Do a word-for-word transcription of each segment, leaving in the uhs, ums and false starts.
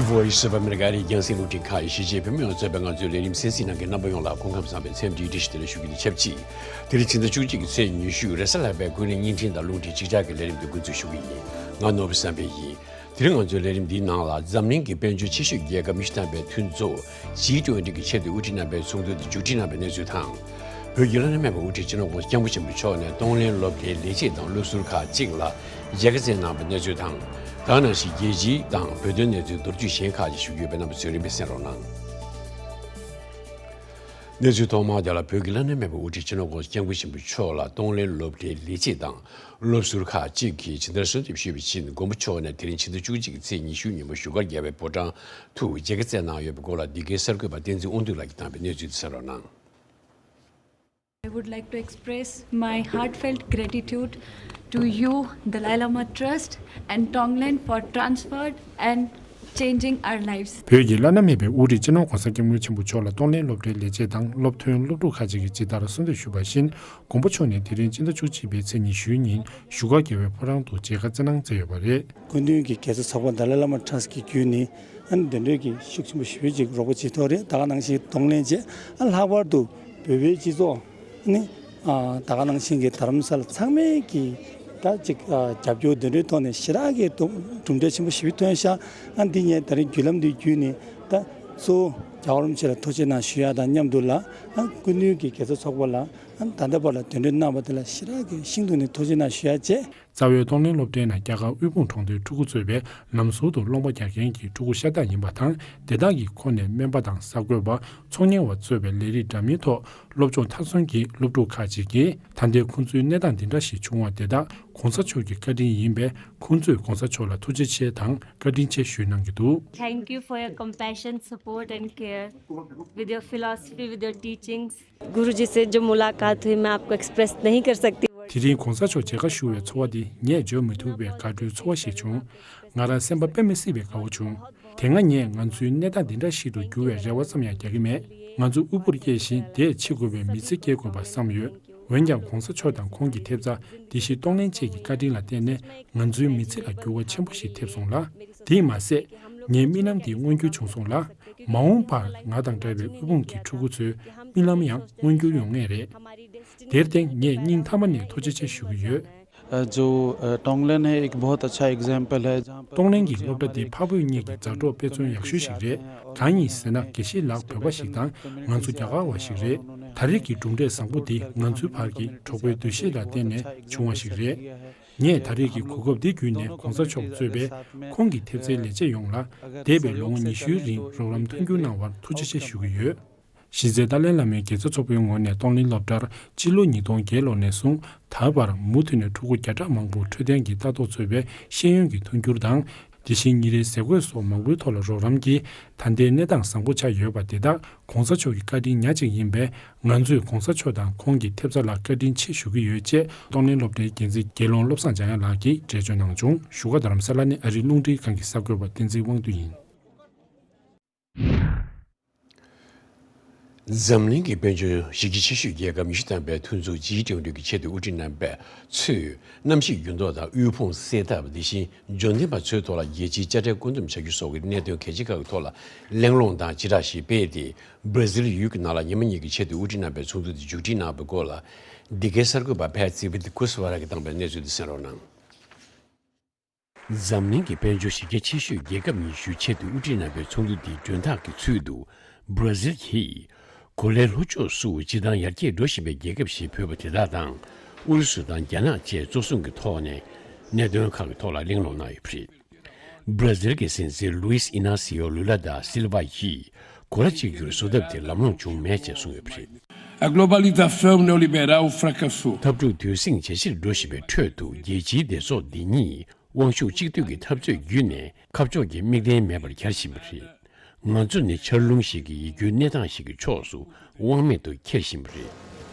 Voice of America རྒྱང་སྲིང་རླུང་འཕྲིན་ཁང་གཞིས་བྱེས་བོད་མིའི་གཙོས་པའི་ང་ཚོའི་ལས་རིམ་གསན་གཟིགས་གནང་མཁན་རྣམ་པ་ཡོངས་ལ་སྐུ་ཁམས་བཟང་བའི་འཚམས་འདྲིའི་བཀྲ་ཤིས་བདེ་ལེགས་ཞུ་རྒྱུ་དང་ཆབས་ཅིག་དེ་རིང་ཕྱི་ཟླ་བཅུ་གཅིག་གི་ཚེས་ཉི་ཤུ་རེས་གཟའ་ལྷག་པའི་ཀུན་གླེང་བརྙན་འཕྲིན་དང་རླུང་འཕྲིན་ཅིག་ཅར་གྱི་ལས་རིམ་དེ་འགོ་འཛུགས་ཞུ་གི་ཡིན། ང་ནོར་བུ་བསམ་འཕེལ་ཡིན། དེ་རིང་ང་ཚོའི་ལས་རིམ་འདིའི་ནང་ལ་འཛམ་གླིང་གི་དཔལ་འབྱོར་ཆེ་ཤོས་རྒྱལ་ཁབ་ཉི་ཤུ་ཐམ་པའི་མཐུན་ཚོགས་ཇི་ཊུ་ཝེན་ཊི་གི་ཆེད་དུ་དབུ་ཁྲིད་རྣམ་པས་ཚོགས་འདུ་དེ་མཇུག་སྒྲིལ་གནང་བའི་གནས་ཚུལ་དང་། བོད་ཀྱི་བླ་ན་མེད་པའི་དབུ་ཁྲིད་སྤྱི་ནོར་༸གོང་ས་༸སྐྱབས་མགོན་ཆེན་པོ་མཆོག་ནས་གཏོང་ལེན་སློབ་གྲྭའི་ལས་བྱེད་དང་སློབ་ཟུར་ཁག་ཅིག་ལ་མཇལ་ཁ་བསྩལ་གནང་བའི་གནས་ཚུལ་དང་། ད་ག་ནང་བཞིན་རྒྱལ་སྤྱིའི་དང་བོད་དོན་གནས་ཚུལ་མདོར་བསྡུས་གཞན་ཁག་ཅིག་ཞུ་རྒྱུ་ཡོད་པས་རྣམ་པ་ཚོས་རིམ་པས་གསན་རོགས་གནང་། གནས་ཚུལ་ཐོག་མར་དེ་ལ་བོད་ཀྱི་བླ་ན་མེད་པའི་དབུ་ཁྲིད་སྤྱི་ནོར་༸གོང་ས་༸སྐྱབས་མགོན་ཆེན་པོ་མཆོག་ལ་གཏོང་ལེན་སློབ་གྲྭའི་ལས་བྱེད་དང་སློབ་ཟུར་ཁག་ཅིག་གིས་ཇི་ལྟར་གསོལ་འདེབས་ཞུས་པ་བཞིན་མགོན་པོ་མཆོག་ནས་དེ་རིང་ཕྱི་ཟླ་བཅུ་གཅིག་གི་ཚེས་ཉི་ཤུ་ཉིན་མོ་བཞུགས་སྒར་རྒྱལ་བའི་ཕོ་བྲང་དུ་མཇལ་ཁ་བསྩལ་གནང་ཡོད་པའི་སྐོར་ལ་འདི་གའི་གསར་འགོད་པ་བསྟན་འཛིན་དབང་འདུས་ལགས་ཀྱིས་བཏང་བའི་གནས་ཚུལ་དེ་གསན་རོགས་གནང་། I would like to express my heartfelt gratitude to you, Dalai Lama Trust, and Tonglen for transferred and changing our lives. བོད་ཀྱི་བླ་ན་མེད་པའི་དབུ་ཁྲིད་སྤྱི་ནོར་༸གོང་ས་༸སྐྱབས་མགོན་ཆེན་པོ་མཆོག་ལ་གཏོང་ལེན་སློབ་གྲྭའི་ལས་བྱེད་དང་སློབ་ཐོན་སློབ་ཕྲུག་ཁག་ཅིག་གིས་ཇི་ལྟར་གསོལ་འདེབས་ཞུས་པ་བཞིན། མགོན་པོ་མཆོག་ནས་དེ་རིང་ཕྱི་ཟླ་བཅུ་གཅིག་པའི་ཚེས་ཉི་ཤུའི་ཉིན་བཞུགས་སྒར་རྒྱལ་བའི་ཕོ་བྲང་དུ་མཇལ་ཁ་བསྩལ་གནང་མཛད་ཡོད་པ་རེད། སྐུ་མདུན་གྱི་དགེ་རྩ་ཚོགས་པ་Dalai Lama Trust གི་བརྒྱུད་ནས་ཨ་ནི་དེ་འདྲའི་གི་ཤུགས་ཆེན་པོ་ཞེ་པོ་ཅིག་རོགས་པ་བྱེད་ཐུབ་རེད། ད་ག་ནང་བཞིན་གདོང་ལེན་བྱས། ཨ་ལྷག་པར་དུ་བོད་པའི་སྤྱི་ཚོགས་ནི་ཨ་ད་ག་ནང་བཞིན་གྱི་རྡ་རམ་ས་ལ་ཚང་མས་ཀྱི་ད་ཅིག་ཨ་རྒྱབ་སྐྱོར་དེ་འདྲའི་ཐོག་ནས་ཞེ་དྲག་གི་གྲུབ་འབྲས་ཆེན་པོ་ཞེ་པོ་ཐོན་ཤག་ཨ་འདི་ངས་ད་རིང་བརྒྱུད་ལམ་འདི་བརྒྱུད་ནས་ད་གཙོ་བོ་རྒྱལ་བ་རིན་པོ་ཆེ་ལ་ཐུགས་རྗེ་གནང་ཞུ་ཡ་དང་མཉམ་དུ་ལ། ཨ་སྐུ་མདུན་གྱི་དགེ་རྩ་ཚོགས་པ་ལ་ཨ་ད་ལྟ་བར་ལ་དེ་འདྲའི་གནང་བ་དེ་ལ་ཞེ་དྲག་གི་ཤིན་ཏུ་ནས་ཐུགས་རྗེ་གནང་ཞུ་ཡ་བྱས། རྩ་བའི་གཏོང་ལེན་སློབ་གྲྭའི་ནང་རྒྱ་གར་དབུལ་ཕོངས་གྲོང་སྡེའི་ཕྲུ་གུ་གཙོས་པའི་ལམ་ཟུར་དུ་སློབ་མ་རྒྱག་མཁན་གྱི་ཕྲུ་གུ་ཤ་སྟག་ཡིན་པ་དང་། དེ་དག་གི་ཁོངས་ནས་སྨན་པ་དང་གསར་འགོད་པ། ཚོང་གཉེར་བ་གཙོས་པའི་ལས་རིགས་འདྲ་མིན་ཐོག་སློབ་སྦྱོང་མཐར་སོན་གྱི་སློབ་ཕྲུག་ཁག་ཅིག་གིས། ད་ལྟའི་ཁོང་ཚོའི་གནས་སྟངས་འདི་འདྲ་ཞིག་བྱུང་བ་དེ་དག་༸གོང་ས་མཆོག་གི་བཀའ་དྲིན་ཡིན་པས། ཁོང་ཚོས་༸གོང་ས་མཆོག་ལ་ཐུགས་རྗེ་ཆེ་དང་བཀའ་དྲིན་ཆེ་ཞུས་གནང་གི་འདུག Thank you for your compassion, support and care, with your philosophy, with your teachings. गुरु जी से जो मुलाकात हुई, मैं आपको एक्सप्रेस नहीं कर सकती। དེ་རིང་༸གོང་ས་མཆོག་མཇལ་ཁ་ཞུ་བའི་ཚོར་བ་འདི་ངས་བརྗོད་མི་ཐུབ་པའི་དགའ་སྤྲོའི་ཚོར་བ་ཞིག་བྱུང་། ང་རང་སེམས་པ་དཔེ་མི་སྲིད་པའི་དགའ་བོ་བྱུང་། དེ་སྔ་ངས་ང་ཚོའི་གནས་སྟངས་འདི་འདྲ་ཞིག་ཏུ་འགྱུར་བའི་རེ་བ་ཙམ་ཡང་རྒྱག་གི་མེད། ང་ཚོ་དབུལ་པོར་སྐྱེས་ཤིང་དེས་འཆི་དགོས་པའི་མི་ཚེ་སྐྱེལ་དགོས་པ་བསམ་ཡོད། འོན་ཀྱང་༸གོང་ས་མཆོག་དང་ཁོང་གི་ཐེབས་རྩ། བདེ་སྐྱིད་གཏོང་ལེན་བཅས་ཀྱི་བཀའ་དྲིན་ལ་བརྟེན་ནས་ང་ཚོའི་མི་ཚེ་ལ་འགྱུར་བ་ཆེན་པོ་ཞིག་ཐེབས་སོང་ལ། དེས་མ་ཟད། ངའི་རྨི་ལམ་འདི་མངོན་འགྱུར་བྱུང་སོང་ལ། མ་འོངས་པར་ང་དང་འདྲ་བའི་དབུལ་ཕོངས་ཀྱི་ཕྲུ་གུ་ཚོའི་རྨི་ལམ་ཡང་མངོན་འགྱུར་ཡོང་ངེས་རེད། དེར་བརྟེན་ངས་སྙིང་ཐག་པ་ནས་ཐུགས་རྗེ་ཆེ་ཞུ་གི་ཡོད། अ, जो अ, टोंगलेन है, एक बहुत अच्छा एग्जाम्पल है, जहाँ पर གཏོང་ལེན་གྱི་སློབ་གྲྭ་འདི་འཕགས་བོད་གཉིས་ཀྱི་མཛའ་གྲོགས་དཔེ་མཚོན་ཡག་ཤོས་ཤིག་རེད། གང་ཡིན་ཟེར་ན། དགེ་བཤེས་ལགས་བོད་པ་ཞིག་དང་། ང་ཚོ་རྒྱ་གར་བ་ཞིག་རེད། ད་རེས་ཀྱི་གྲུབ་འབྲས་བཟང་པོ་འདི་ང་ཚོའི་བར་གྱི་གྲོགས་པོའི་འདུ་ཤེས་ལ་བརྟེན་ནས་བྱུང་བ་ཞིག་རེད། ངས་ད་རེས་ཀྱི་གོ་སྐབས་འདི་བརྒྱུད་ནས་༸གོང་ས་མཆོག་གཙོས་པའི་ཁོང་གི་ཐེབས་རྩའི་ལས་བྱེད་ཡོངས་ལ་འདས་པའི་ལོ་ངོ་ཉི་ཤུའི་རིང་རོགས་རམ་མཐུན་འགྱུར་གནང་བར་ཐུགས་རྗེ་ཆེ་ཞུ་གི་ཡོད། གཞི་རྩའི་ཏཱ་ལའི་བླ་མའི་དགེ་རྩ་ཚོགས་པའི་ངོས་ནས་གཏོང་ལེན་སློབ་གྲྭར་སྤྱི་ལོ་ཉིས་སྟོང་བརྒྱད་ལོ་ནས་བཟུང་ད་བར་མུ་མཐུད་ནས་ཕྲུ་གུ་བརྒྱ་ཕྲག་མང་པོ་འཕྲོད་བསྟེན་གྱི་ལྟ་རྟོག་གཙོས་པའི་ཤེས་ཡོན་གྱི་མཐུན་འགྱུར་དང་། དེ་བཞིན་ཉིན་རེའི་ཟས་གོས་སོགས་མང་པོའི་ཐོག་ལ་རོགས་རམ་གྱིས་ད་ལྟའི་གནས་སྟངས་བཟང་པོ་ཆགས་ཡོད་པ་དེ་དག་༸གོང་ས་མཆོག་གི་བཀའ་དྲིན་ཉག་གཅིག་ཡིན་པས། ང་ཚོས་༸གོང་ས་མཆོག་དང་ཁོང་གི་ཐེབས་རྩ་ལ་བཀའ་དྲིན་ཆེ་ཞུ་གི་ཡོད་ཅེས་གཏོང་ལེན་སློབ་གྲྭའི་འགན་འཛིན་དགེ་སློང་བློ་བཟང་འཇམ་དབྱངས་ལགས་ཀྱིས་འགྲེལ་བརྗོད་གནང་བྱུང་། བཞུགས་སྒར་རྡ་རམ་ས་ལ་ནས་ཨ་རིའི་རླུང་འཕྲིན་ཁང་གི་གསར་འགོད་པ་བསྟན་འཛིན་དབང་འདུས་ཡིན། འཛམ་གླིང་གི་དཔལ་འབྱོར་གཞི་རྒྱ་ཆེ་ཤོས་རྒྱལ་ཁབ་ཉི་ཤུ་ཐམ་པའི་མཐུན་ཚོགས་ཇི་ཊུ་ཝེན་ཊི་གི་ཆེད་དུ་དབུ་ཁྲིད་རྣམ་པས་ཚོས་གནམ་གཤིས་འགྱུར་ལྡོག་དང་དབུལ་ཕོངས་སེལ་ཐབས། དེ་བཞིན་འབྱོར་ལྡན་པ་ཚོའི་ཐོག་ལ་རྒྱལ་སྤྱིའི་དཔྱ་ཁྲལ་བཀོད་འདོམས་བྱ་རྒྱུ་སོགས་ཀྱི་གནད་དོན་གལ་ཆེ་ཁག་གི་ཐོག་ལ་གླེང་སློང་དང་དཔྱད་བསྒྲགས་ཤིག་སྤེལ་ཏེ། སྦྲ་ཟིལ་ཡུལ་གྱི་ནང་ལ་ཉི་མ་གཉིས་ཀྱི་ཆེད་དུ་དབུ་ཁྲིད་རྣམ་པའི་ཚོགས་འདུ་དེ་མཇུག་སྒྲིལ་གནང་བའི་སྐོར་ལ། འདི་གའི་གསར་འགོད་པ་ཕལ་ཙི་བི་ཏི་ཀུ་སི་ཝ་ར་གིས་བཏང་པའི་གནས་ཚུལ་དེ་གསན་རོགས་གནང་། འཛམ་གླིང་གི་དཔལ་འབྱོར་གཞི་རྒྱ་ཆེ་ཤོས་རྒྱལ་ཁབ་ཉི་ཤུའི་ཆེད་དུ་དབུ་ཁྲིད་རྣམ་པའི་ཚོགས་འདུ་འདིའི་མགྲོན་བདག་གི་ཚུལ་དུ། སྦྲ་ཟིལ་གྱིས་གོ་ལའི་ལྷོ་ཕྱོགས་སུ་སྤྱིར་བཏང་ཡར་རྒྱས་འགྲོ་བཞིན་པའི་རྒྱལ་ཁབ་ཞིག་བོད་པ་དེ་དག་དང་། ཨུ་རུ་སུ་དང་རྒྱ་ནག་བཅས་གཙོ་བཟུང་གི་ཐོག་ནས་གནད་དོན་ཁག་གི་ཐོག་ལ་གླེང་སློང་གནང་ཡོད་པ་རེད། སྦྲ་ཟིལ་གྱི་སྲིད་འཛིན་ལུའིས་ཨི་ན་སི་ཡོ་ལུ་ལ་དཱ་སིལ་ཝ་ཡིས་གོ་ལ་གཅིག་གྱུར་བཟོ་ཐབས་དེ་ལམ་ལྷོང་བྱུང་མེད་ཅེས་གསུངས་ཡོད་པ་རེད། A globalização neoliberal fracassou. འཐབ་འཁྲུག་འདུ་ཤེས་ཇེ་ཆེར་འགྲོ་བཞིན་པའི་ཁྲོད་དུ། རྒྱལ་སྤྱིའི་སྡེ་ཚོགས་འདི་ཉིད་དབང་ཤུགས་གཅིག་སྡུད་ཀྱི་འཐབ་རྩོད་བརྒྱུད་ནས་ཁ་ཕྱོགས་ཀྱི་དམིགས་རྟེན་མེད་པར་གྱར་བཞིན་པ་རེད། ང་ཚོ་ནི་ཆར་རླུང་ཞིག་གིས་ཡིད་སྐྱོའི་གནས་སྟངས་ཤིག་གི་ཕྱོགས་སུ་དབང་མེད་དུ་འཁྱེར་བཞིན་པ་རེད།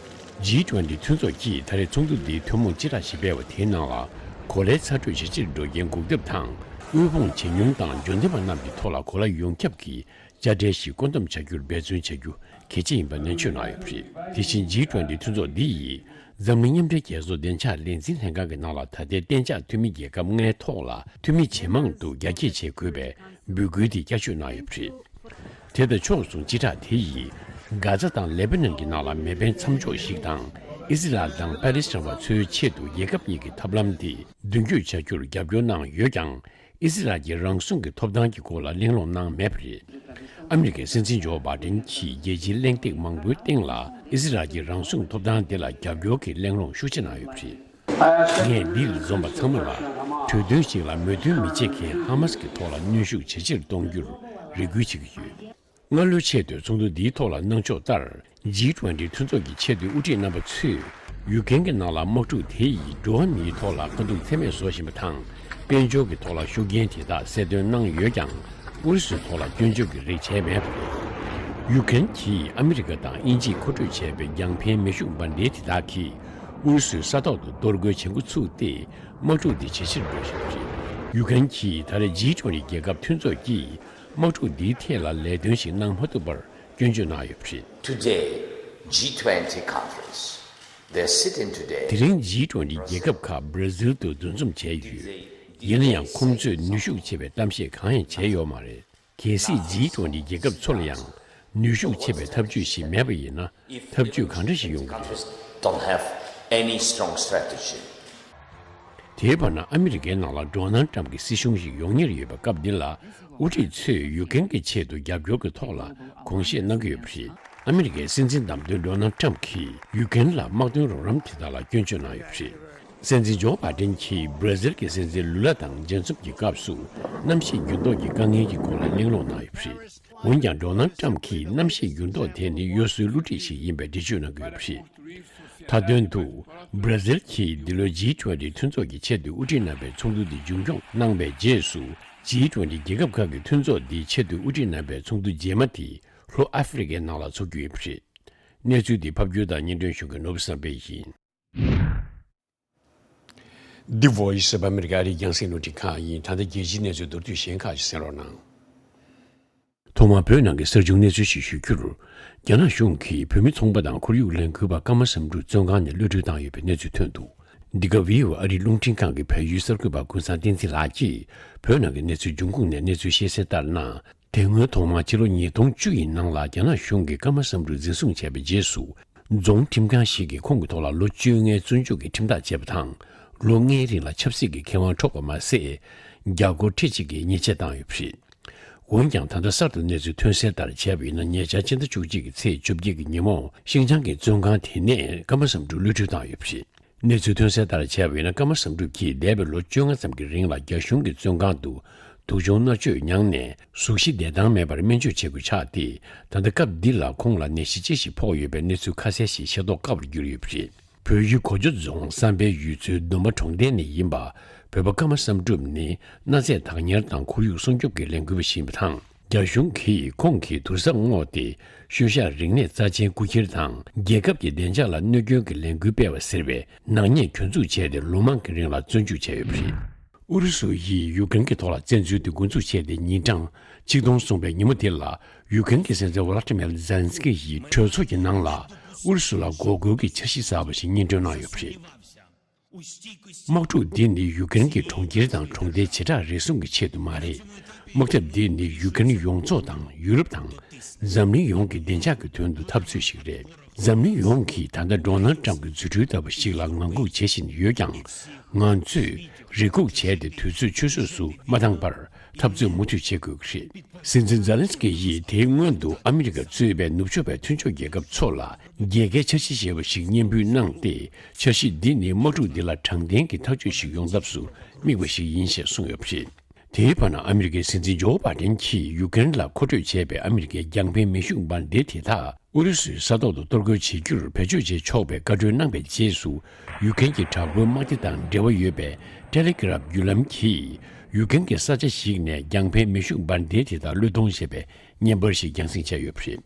ཇི་ཊུ་ཝེན་ཊི་མཐུན་ཚོགས་ཀྱིས་ད་རེས་ཚོགས་འདུ་འདིའི་ཐུན་མོང་སྤྱི་བསྒྲགས་ཤིག་སྤེལ་བ་དེའི་ནང་ལ། གོ་ལའི་ཚ་དྲོད་ཇེ་ཆེར་འགྲོ་རྐྱེན་འགོག་ཐབས་དང་། དབུལ་ཕོངས་ཇེ་ཉུང་དང་འབྱོར་ལྡན་པ་རྣམས་ཀྱི་ཐོག་ལ་གོ་ལ་ཡོངས་ཁྱབ་ཀྱི་དཔྱ་ཁྲལ་ཞིག་བཀོད་འདོམས་བྱ་རྒྱུར་འབད་བརྩོན་བྱ་རྒྱུ་གལ་ཆེ་ཡིན་པ་ནན་བརྗོད་གནང་ཡོད་པ་རེད། དེ་བཞིན་ཇི་ཊུ་ཝེན་ཊི་མཐུན་ཚོགས་འདི་ཡིས་ འཛམ་གླིང་མཉམ་འབྲེལ་རྒྱལ་ཚོགས་བདེ་འཇགས་ལས་འཛིན་ལྷན་ཁང་གི་ནང་ལ་ད་ལྟའི་གཏན་འཇགས་འཐུས་མི་རྒྱལ་ཁབ་ལྔའི་ཐོག་ལ་འཐུས་མི་ཇེ་མང་དུ་རྒྱ་སྐྱེད་བྱེད་དགོས་པའི་འབོད་སྐུལ་དེ་བསྐྱར་བཅོས་གནང་ཡོད་པ་རེད། དེ་དང་ཕྱོགས་མཚུངས་སྤྱི་བསྒྲགས་དེ་ཡིས། གྷ་ཛ་དང་ལེ་པ་ནན་གྱི་ནང་ལ་མེ་འཕེན་མཚམས་འཇོག་ཞིག་དང་། ཨི་ཟི་རལ་དང་པ་ལི་སི་ཐན་བ་ཚོའི་ཆེད་དུ་རྒྱལ་ཁབ་གཉིས་ཀྱི་ཐབས་ལམ་དེ་མདུན་སྐྱོད་བྱ་རྒྱུར་རྒྱབ་སྐྱོར་གནང་ཡོད་ཀྱང་། ཨི་ཟི་རལ་གྱི་རང་སྲུང་གི་ཐོབ་ཐང་གི་སྐོར་ལ་གླེང་སློང་གནང་མེད་པ་རེད། ཨ་མི་རི་ཀའི་སྲིད་འཛིན་ཇོ་བྷ་ཌེན་གྱིས་རྒྱལ་སྤྱིའི་གླེང་སྟེགས་མང་པོའི་སྟེང་ལ་ཨི་ཟི་རལ་གྱི་རང་སྲུང་ཐོབ་ཐང་དེ་ལ་རྒྱབ་སྐྱོར་གྱི་གླེང་སློང་ཤུགས་ཆེ་གནང་ཡོད་པ་རེད། ངས་འདིར་འཛོམས་པ་ཚང་མ་ལ་གྲོས་མཐུན་ཞིག་ལ་མོས་མཐུན་མི་བྱེད་མཁན་ཧ་མ་སི་གི་ཐོག་ལ་གནོན་ཤུགས་ཇེ་ཆེར་གཏོང་རྒྱུར་རེ་སྐུལ་བྱེད་ཀྱི་ཡོད། སྔ་ལོའི་ཆེས་མཐོའི་ཚོགས་འདུ་འདིའི་ཐོག་ལ་གནང་ཕྱོགས་ལྟར། ཇི་ཊུ་ཝེན་ཊི་མཐུན་ཚོགས་ཀྱི་ཆེས་མཐོའི་དབུ་ཁྲིད་རྣམ་པ་ཚོས་ཡུཀ་རེན་གྱི་ནང་ལ་དམག་འཁྲུག་དེ་ཡིས་འགྲོ་བ་མིའི་ཐོག་ལ་དཀའ་སྡུག་ཚད་མེད་བཟོ་བཞིན་པ་དང་། དཔལ་འབྱོར་གྱི་ཐོག་ལ་ཤུགས་རྐྱེན་དེ་དག་གསལ་སྟོན་གནང་ཡོད་ཀྱང་། ཨུ་རུ་སུའི་ཐོག་ལ་སྐྱོན་བརྗོད་ཀྱི་རིགས་བྱས་མེད་པ་རེད། ཡུཀ་རེན་གྱིས་ཨ་མི་རི་ཀ་དང་དབྱིན་ཇིས་མཁོ་སྤྲོད་བྱས་པའི་རྒྱང་འཕེན་མེ་ཤུགས་འབར་མདེལ་དེ་དག་གིས་ཨུ་རུ་སུའི་ས་ཐོག་ཏུ་གཏོར་རྒོལ་བྱེད་འགོ་ཚུགས་ཏེ། དམག་འཁྲུག་འདི་ཇེ་ཆེར་འགྲོ་བཞིན་པ་རེད། ཡུཀ་རེན་གྱིས་ད་རེས་ཇི་ཊུ་ཝེན་ཊི་རྒྱལ་ཁབ་མཐུན་ཚོགས་ཀྱིས། དམག་འཁྲུག་འདིའི་ཐད་ལ་ལས་དོན་ཞིག་གནང་མ་ཐུབ་པར་སྐྱོན་བརྗོད་གནང་ཡོད་པ་རེད། Today, G twenty conference. They're sitting today. དེ་རིང་ཇི་ཊུ་ཝེན་ཊི་རྒྱལ་ཁབ་ཁག་བྷ་ར་ཟིལ་དུ་འདུ་འཛོམས་བྱས་ཡོད། ཡིན་ན་ཡང་ཁོང་ཚོས་ནུས་ཤུགས་ཆེ་བའི་གཏམ་བཤད་གང་ཡང་བྱས་ཡོད་མ་རེད། གལ་སྲིད་ཇི་ཊུ་ཝེན་ཊི་རྒྱལ་ཁབ་ཚོ་ལ་ཡང་ནུས་ཤུགས་ཆེ་བའི་ཐབས་ཇུས་ཤིག་མེད་པ་ཡིན་ན། ཐབས་ཇུས་གང་འདྲ་ཞིག་ཡོང་གི་རེད། Don't have any strong strategy. དེའི་བར་ན་ཨ་མི་རི་ཀའི་ནང་ལ་ཌོ་ནལ་ཊམ་གྱི་སྲིད་གཞུང་ཞིག་ཡོང་ཉེར་ཡོད་པའི་སྐབས་འདི་ལ། དབུ་ཁྲིད་ཚོས་ཡུཀ་རེན་གྱི་ཆེད་དུ་རྒྱབ་སྐྱོར་གྱི་ཐོག་ལ་དགོངས་བཞེས་གནང་གི་ཡོད་པ་རེད། ཨ་མི་རི་ཀའི་སྲིད་འཛིན་བདམས་ཐོན་ཌོ་ནལ་ཊམ་གྱིས་ཡུཀ་རེན་ལ་དམག་དོན་རོགས་རམ་དེ་དག་ལ་སྐྱོན་བརྗོད་གནང་ཡོད་པ་རེད། སྲིད་འཛིན་ཇོ་བྷ་ཌེན་གྱིས་བྷ་ར་ཟིལ་གྱི་སྲིད་འཛིན་ལུ་ལ་དང་མཇལ་འཛོམས་ཀྱི་སྐབས་སུ། གནམ་གཤིས་འགྱུར་ལྡོག་གི་དཀའ་ངལ་གྱི་སྐོར་ལ་གླེང་སློང་གནང་ཡོད་པ་རེད། འོན་ཀྱང་ཌོ་ནལ་ཊམ་གྱིས་གནམ་གཤིས་འགྱུར་ལྡོག་དེ་ནི་གཡོ་ཟོལ་བསླུ་བྲིད་ཞིག་ཡིན་པའི་འགྲེལ་བརྗོད་གནང་གི་ཡོད་པ་རེད། མཐའ་དོན་དུ། བྷ་ར་ཟིལ་གྱིས་འདི་ལོའི་ཇི་ཊུ་ཝེན་ཊི་མཐུན་ཚོགས་ཀྱི་ཆེས་མཐོའི་དབུ་ཁྲིད་རྣམ་པའི་ཚོགས་འདུ་འདི་མཇུག་སྐྱོང་གནང་བའི་རྗེས་སུ། ཇི་ཊུ་ཝེན་ཊི་རྒྱལ་ཁབ་ཁག་གི་མཐུན་ཚོགས་འདིའི་ཆེས་མཐོའི་དབུ་ཁྲིད་རྣམ་པའི་ཚོགས་འདུ་རྗེས་མ་དེ་ལྷོ་ཨ་ཧྥེ་རི་ཀའི་ནང་ལ་འཚོགས་རྒྱུ་ཡིན་པ་རེད། གནས་ཚུལ་འདི་ཕབ་སྒྱུར་དང་སྙན་སྒྲོན་ཞུ་མཁན་ནོར་བུ་བསམ་འཕེལ་ཡིན། འདི་Voice of America ཨ་རིའི་རྒྱང་སྲིང་རླུང་འཕྲིན་ཁང་ཡིན། ད་ལྟ་རྒྱལ་སྤྱིའི་གནས་ཚུལ་མདོར་བསྡུས་གཞན་ཁག་ཅིག་གསན་རོགས་གནང་། ཐོག་མར་བོད་ནང་གི་གསར་བྱུང་གནས་ཚུལ་ཞིག་ཞུ་རྒྱུར། རྒྱ་ནག་གཞུང་གིས་བོད་མི་ཚོང་པ་དང་ཁོར་ཡུག་ལས་འགུལ་བ་ཀརྨ་བསམ་གྲུབ་བཙོན་ཁང་ནས་གློད་གྲོལ་བཏང་ཡོད་པའི་གནས་ཚུལ་ཐོན་འདུག། འདི་ག་ཝི་ཨོ་ཨ་རིའི་རླུང་འཕྲིན་ཁང་གི་བལ་ཡུལ་གསར་འགོད་པ་ཀུན་བཟང་བསྟན་འཛིན་ལགས་ཀྱིས་བོད་ནང་གི་གནས་ཚུལ་འབྱུང་ཁུངས་ནས་གནས་ཚུལ་ཤེས་གསལ་ལྟར་ན། དེ་སྔོན་ཐོག་མར་ཕྱི་ལོ་ཉིས་སྟོང་བཅུ་ཡི་ནང་ལ་རྒྱ་ནག་གཞུང་གིས་ཀརྨ་བསམ་གྲུབ་འཛིན་བཟུང་བྱས་པའི་རྗེས་སུ། རྫོང་ཁྲིམས་ཁང་ཞིག་གིས་ཁོང་གི་ཐོག་ལ་ལོ་བཅོ་ལྔའི་བཙོན་འཇུག་གི་ཁྲིམས་ཐག་བཅད་པ་དང་། ལོ་ལྔའི་རིང་ལ་ཆབ་སྲིད་ཀྱི་ཁེ་དབང་འཕྲོག་པ་མ་ཟད། རྒྱ་སྒོར་ཁྲི་གཅིག་གི་ཉེས་ཆད་བཏང་ཡོད་པ་རེད། འོན་ཀྱང་ད་ལྟ་གསར་དུ་གནས་ཚུལ་ཐོན་གསལ་ལྟར་བྱས་པ་ཡིན་ན། ཉེ་ཆར་ཕྱི་ཟླ་བཅུ་གཅིག་གི་ཚེས་བཅོ་བརྒྱད་ཀྱི་ཉིན་མོ་ཤིན་ཅང་གི་བཙོན་ཁང་དེ་ནས་ཀརྨ་བསམ་གྲུབ་གློད་གྲོལ་བཏང་ཡོད་པ་རེད། གནས་ཚུལ་ཐོན་གསལ་ལྟར་བྱས་པ་ཡིན་ན། ཀརྨ་བསམ་གྲུབ་ཀྱིས་འདས་པའི་ལོ་བཅོ་ལྔ་ཙམ་གྱི་རིང་ལ་རྒྱ་གཞུང་གི་བཙོན་ཁང་དུ་དུག་སྦྱོང་མནར་གཅོད་མྱངས་ནས་གཟུགས་གཞི་བདེ་ཐང་མེད་པར་སྨན་བཅོས་བྱེད་དགོས་ཆགས་ཏེ། ད་ལྟ་སྐབས་འདི་ལ་ཁོང་ལ་ནད་གཞི་ཅི་ཞིག་ཕོག་ཡོད་པའི་གནས་ཚུལ་ཁ་གསལ་ཞིག་ཤེས་རྟོགས་དཀའ་བར་གྱུར་ཡོད་པ་རེད། བོད་ཡུལ་གོ་འཇོ་རྫོང་བསམ་འཕེལ་ཡུལ་ཚོའི་སྡོམ་པ་གྲོང་རྡལ་ནས་ཡིན་པ། བོད་པ་ཀརྨ་བསམ་གྲུབ་ནི་གནའ་རྫས་བདག་གཉེར་དང་ཁོར་ཡུག་སྲུང་སྐྱོབ་ཀྱི་ལས་འགུལ་བ་ཞིག་ཡིན་པ་དང་། རྒྱ་གཞུང་གིས་ཁོང་གི་དུར་ས་བསྔོགས་ཏེ། ཤུལ་བཞག་རིག་གནས་རྩ་ཆེན་རྐུ་འཁྱེར་དང་། རྒྱལ་ཁབ་ཀྱི་བདེ་འཇགས་ལ་གནོད་སྐྱོན་གྱི་ལས་འགུལ་སྤེལ་བ་ཟེར་བའི་ནག་ཉེས་གྱོད་འཛུགས་བྱས་ཏེ། ལོ་མང་གི་རིང་ལ་བཙོན་འཇུག་བྱས་ཡོད་པ་རེད། ཨུ་རུ་སུ་ཡིས་ཡུཀ་རེན་གྱི་ཐོག་ལ་བཙན་འཛུལ་དེ་འགོ་འཛུགས་བྱས་ཏེ་ཉིན་གྲངས་ཆིག་སྟོང་སོང་པའི་ཉིན་མོ་དེ་ལ། ཡུཀ་རེན་གྱི་སྲིད་འཛིན་ཝ་ལ་ཏི་མེར་ཛེ་ལན་སི་ཀི་ཡིས་གྲོས་ཚོགས་ཀྱི་ནང་ལ་ཨུ་རུ་སུ་ལ་འགོག་རྒོལ་གྱི་འཆར་གཞི་གསར་པ་ཞིག་སྙན་སྒྲོན་གནང་ཡོད་པ་རེད། དམག་འཁྲུག་འདི་ནི་ཡུཀ་རེན་གྱི་གྲོང་ཁྱེར་དང་གྲོང་རྡལ་བྱེ་བྲག་རེ་ཟུང་གི་ཆེད་དུ་མ་རེད། དམག་འཐབ་འདི་ནི་ཡུཀ་རེན་ཡོངས་རྫོགས་དང་ཡུ་རོབ་དང་འཛམ་གླིང་ཡོངས་ཀྱི་བདེ་འཇགས་ཀྱི་དོན་དུ་འཐབ་རྩོད་ཞིག་རེད། འཛམ་གླིང་ཡོངས་ཀྱིས་ད་ལྟ་ཌོ་ནལ་ཊམ་གྱི་རྫུ་འཕྲུལ་ལྟ་བུ་ཞིག་ལ་ངང་སྒུག་བྱེད་བཞིན་ཡོད་ཀྱང་། ང་ཚོས་རེ་སྒུག་བྱས་ཏེ་དུས་ཚོད་ཆུད་ཟོས་སུ་མ་བཏང་བར། འཐབ་རྩོད་མུ་མཐུད་བྱེད་དགོས་ཀྱི་རེད། སྲིད་འཛིན་ཛེ་ལན་སི་ཀི་ཡིས་དེའི་སྔོན་དུ་ཨ་མི་རི་ཀ་གཙོས་པའི་ནུབ་ཕྱོགས་པའི་མཐུན་ཕྱོགས་རྒྱལ་ཁབ་ཚོ་ལ་རྒྱལ་ཁའི་འཆར་གཞི་ཞེས་པ་ཞིག་སྙན་འབུལ་གནང་སྟེ། འཆར་གཞི་འདི་ནི་དམག་འཁྲུག་འདི་ལ་དྲང་བདེན་གྱི་ཐག་གཅོད་ཞིག་ཡོང་ཐབས་སུ་དམིགས་པ་ཞིག་ཡིན་ཞེས་གསུངས་ཡོད་པ་རེད། དེའི་བར་ན་ཨ་མི་རི་ཀའི་སྲིད་འཛིན་ཇོ་བྷ་ཌེན་གྱིས་ཡུཀ་རེན་ལ་མཁོ་སྤྲོད་བྱས་པའི་ཨ་མི་རི་ཀའི་རྒྱང་འཕེན་མེ་ཤུགས་འབར་མདེལ་དེ་དག་ཨུ་རུ་སུའི་ས་ཐོག་ཏུ་གཏོར་རྒོལ་བྱེད་རྒྱུར་བེད་སྤྱོད་བྱེད་ཆོག་པའི་བཀའ་འཁྲོལ་གནང་པའི་རྗེས་སུ། ཡུཀ་རེན་གྱི་དྲག་པོའི་དམག་སྡེ་དང་འབྲེལ་བ་ཡོད་པའི་ཊེ་ལེ་གྷི་རབ་བརྒྱུད་ལམ་གྱིས། ཡུཀ་རེན་གྱི་ས་ཆ་ཞིག་ནས་རྒྱང་འཕེན་མེ་ཤུགས་འབར་མདེལ་དེ་དག་གློད་གཏོང་བྱས་པའི་བརྙན་པར་ཞིག་རྒྱང་སྲིང་བྱས་ཡོད་པ་རེད།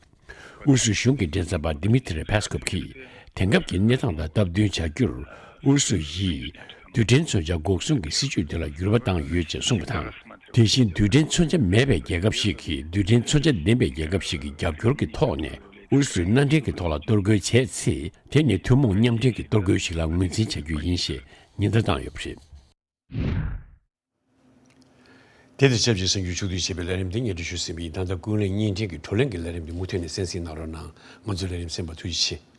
ཨུ་རུ་སུ་གཞུང་གི་མགྲིན་ཚབ་པ་ཌི་མི་ཐི་རི་ཕེ་སི་ཀོབ་ཀྱིས། དེང་སྐབས་ཀྱི་གནས་སྟངས་དང་སྟབས་བསྟུན་བྱ་རྒྱུར། ཨུ་རུ་སུ་ཡིས་རྡུལ་ཕྲན་མཚོན་ཆ་འགོག་སྲུང་གི་སྲིད་ཇུས་དེ་ལ་འགྱུར་བ་བཏང་ཡོད་ཅེས་གསུངས་པ་དང་། དེ་བཞིན་རྡུལ་ཕྲན་མཚོན་ཆ་མེད་པའི་རྒྱལ་ཁབ་ཞིག་གིས་རྡུལ་ཕྲན་མཚོན་ཆ་ལྡན་པའི་རྒྱལ་ཁབ་ཞིག་གི་རྒྱབ་སྐྱོར་གྱི་ཐོག་ནས་ ཨུ་རུ་སུས་མནའ་འབྲེལ་གྱི་ཐོག་ལ་གཏོར་རྒོལ་བྱས་ཚེ། དེ་ནི་ཐུན་མོང་མཉམ་འབྲེལ་གྱི་གཏོར་རྒོལ་ཞིག་ལ་ངོས་འཛིན་བྱ་རྒྱུ་ཡིན་ཞེས་ཉེན་བརྡ་བཏང་ཡོད་པ་རེད། དེ་དང་ཆབས་ཅིག་གསར་འགྱུར་ཕྱོགས་བསྡུས་བྱས་པའི་ལས་རིམ་འདི་སྙན་སྒྲོན་ཞུས་ཟིན་པ་ཡིན། ད་ལྟ་ཀུན་གླེང་བརྙན་འཕྲིན་གྱི་བགྲོ་གླེང་གི་ལས་རིམ་འདི་མུ་མཐུད་ནས་གསན་གཟིགས་གནང་རོགས་གནང་། ང་ཚོའི་ལས་རིམ་གསན་པར་ཐུགས་རྗེ་ཆེ།